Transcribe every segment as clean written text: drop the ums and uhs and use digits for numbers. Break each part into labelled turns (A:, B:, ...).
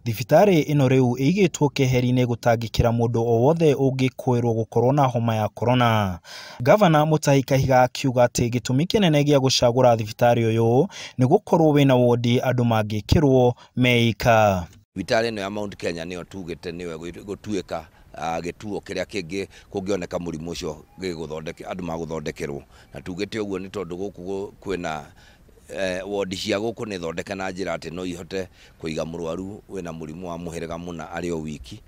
A: Thibitarĩ ĩno rĩu ĩigĩtwo keheri-inĩ gũtangĩkĩra mũndũ o wothe ũngĩkũĩrwo gũkorwo na homa ya korona. Gavana Mutahi Kahiga akiuga atĩ gĩtũmi kĩnene gĩa gũcagũra thibitarĩ ũyũ nĩ gũkorwo wĩna wondi andũ mangĩkĩrwo meika.
B: Thibitarĩ ĩno ya Mount Kenya nĩyo tugĩte nĩyo ĩgũtuĩka gĩtuo kĩrĩa kĩngĩ kũngĩoneka mũrimũ ũcio gĩgũthondeke andũ magũthondekerwo, na tugĩte ũguo nĩ tondũ gũkũ kwĩna wondi cia gũkũ nĩ thondeke na njĩra atĩ no ihote kũiga mũrwaru wĩna mũrimũ wa mũhĩrĩga mũna arĩ o wiki,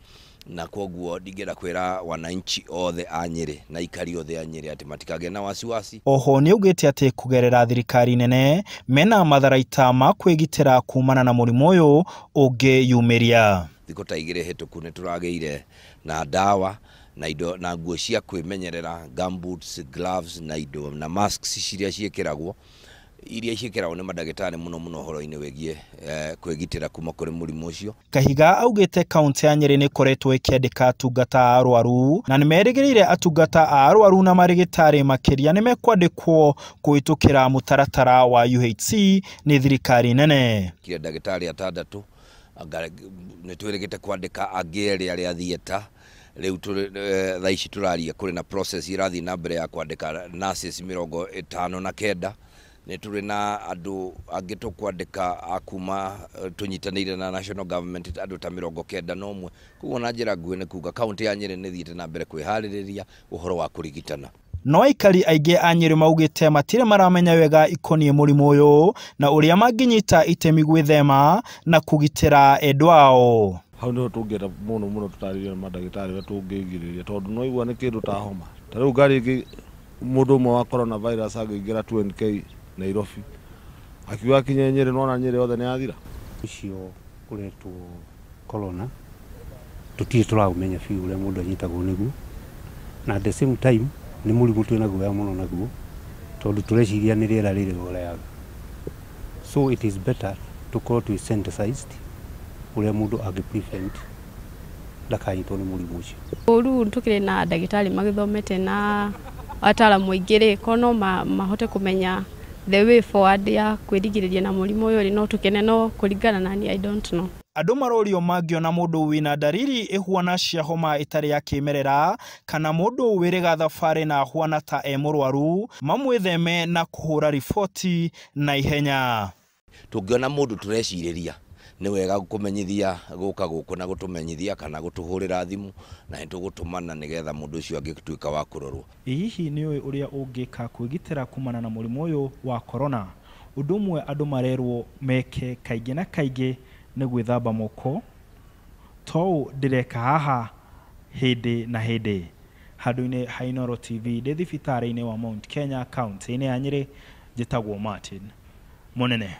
B: na koguo ndingĩenda kwĩra wananchi othe a Nyĩrĩ na aikari othe a Nyĩrĩ atĩ matikagĩe na wasiwasi.
A: Oho nĩaugĩte atĩ kũgerera thirikari nene mena matharaita ma kwĩgitĩra kumana na mũrimũ ũyũ ũngĩyumĩria.
B: Thikũ ta igĩrĩ hĩtũku nĩ tũragĩire na ndawa na indo na nguo cia kwĩmenyerera, gumboots, gloves na indo na masks ciria ciĩkĩragwo, iria ciĩkĩragwo nĩ mandagĩtarĩ mũno mũno ũhoro-inĩ wĩgiĩ kwĩgitĩra kuma kũrĩ mũrimũ ũcio.
A: Kahiga augĩte kaunti ya Nyĩrĩ nĩ ĩkoretwo ĩkĩandĩka atungata a arwaru na nĩmerĩgĩrĩire atungata a arwaru na marĩgĩtarĩ makĩria nĩmekwandĩkwo kũhĩtũkĩra mũtaratara wa UHC nĩ thirikari nene.
B: Kire ndagĩtarĩ atandatũ, nĩ twĩrĩgĩte kwandĩka angĩ erĩ arĩa theatre. Rĩu thaa ici tũraria kũrĩ na process ĩrathiĩ na mbere ya kwandĩka nurses 59. Nĩ tũrĩ na andũ angĩ tũkwandĩka a kuma tũnyitanĩire na national government andũ ta 91. Koguo na njĩra nguhĩ nĩ kuga kaunti ya Nyĩrĩ nĩ ĩthiĩte na mbere kwĩharĩrĩria ũhoro wa kũrigitana.
A: No aikari aingĩ a Nyĩrĩ maugĩte matirĩ maramenya wega ikoniĩ mũrimũ ũyũ na ũrĩa mangĩnyita itemi gwĩthema na kũgitĩra endwa ao.
C: Hau nĩho tũngĩenda mũno mũno tũtarĩrio nĩ mandagĩtarĩ ũrĩa tũngĩgirĩrĩria, tondũ no igua nĩ kĩndũ ta homa. Ta rĩu ngari ĩngĩ mũndũ ũmwe wa coronavirus angĩingĩra 2NK Nairobi akiuga akinye Nyĩrĩ, nĩwona Nyĩrĩ yothe nĩ yathira.
D: Ũcio ũretwo corona tũtirĩ tũraũmenya biũ ũrĩa mũndũ anyitagwo nĩguo, na at the same time nĩ mũrimũ twĩna guoya mũno naguo tondũ tũreciria nĩ rĩera rĩrĩ ũreaga. So it is better tũkorwo twĩ sensitized ũrĩa mũndũ angĩ prevent ndakanyitwo nĩ mũrimũ ũcio.
E: Rĩu tũkĩrĩ na ndagĩtarĩ magĩthomete na ataaramu aingĩ rĩ, korwo no mahote kũmenya the way forward ya kwĩrigĩrĩria na mũrimũ ũyũ rĩ, no tũkene, no kũringana na niĩ I don't know.
A: Andũ marorio mangĩona mũndũ wĩna ndariri ĩhuana cia homa ĩtarĩ ya kĩmerera kana mũndũ wĩrĩga thabarĩ na ahuana ta e mũrwaru mamwĩtheme na kũhũra riboti na ihenya.
B: Tũngĩona mũndũ tũrecirĩria nĩ wega kũmenyithia gũka gũkũ na gũtũmenyithia kana gũtũhũrĩra thimũ na nĩtũgũtũmana nĩgetha mũndũ ũcio angĩtuĩka wa kũrorwo.
A: Ĩ hihi nĩũĩ ũrĩa ũngĩka kwĩgitĩra kumana na mũrimũ ũyũ wa korona? Ũndũ ũmwe andũ marerwo meke kaingĩ na kaingĩ nĩ gwĩthamba moko, to ũũ ndĩreka haha hĩndĩ na hĩndĩ. Handũ-inĩ ha Inooro TV ndĩ thibitarĩ-inĩ wa Mount Kenya kaunti-inĩ ya Nyĩrĩ, njĩtagwo Martin Mũnene.